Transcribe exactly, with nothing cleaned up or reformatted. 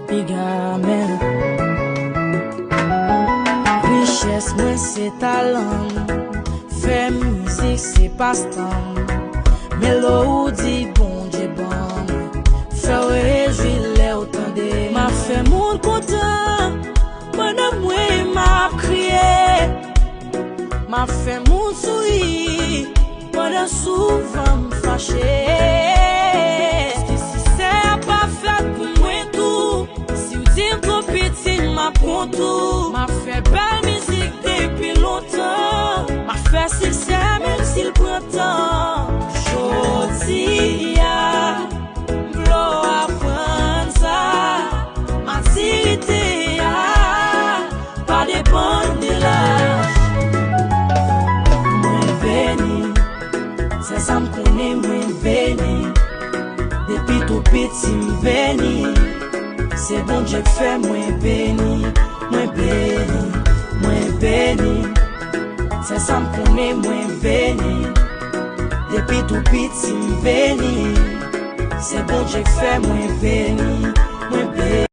Piga men. Richès mwen se talan m. Fè mizik se pastan m. Melodi Bondye ban mwen. Fè w rejwi lè w tande. M ap fè moun kontan. Pandan mwen m ap kriye. M ap fè moun souri. Pandan souvan m fache. Siksè a pa fèt pou mwen tou. Si w di m twò piti, m ap kontou. M ap fè bèl mizik depi lontan. M ap fè siksè menm si l pran tan. Jodi a, m vle w aprann sa. Matirite a pa depann de laj. Mwen beni, se sa m konnen, mwen beni. Depi tou piti m beni. Se Bondye k fè mwen beni. Mwen beni, mwen beni. Se sa m konnen, mwen beni. Depi tou piti m beni. Se Bondye k fè mwen beni. Mwen beni.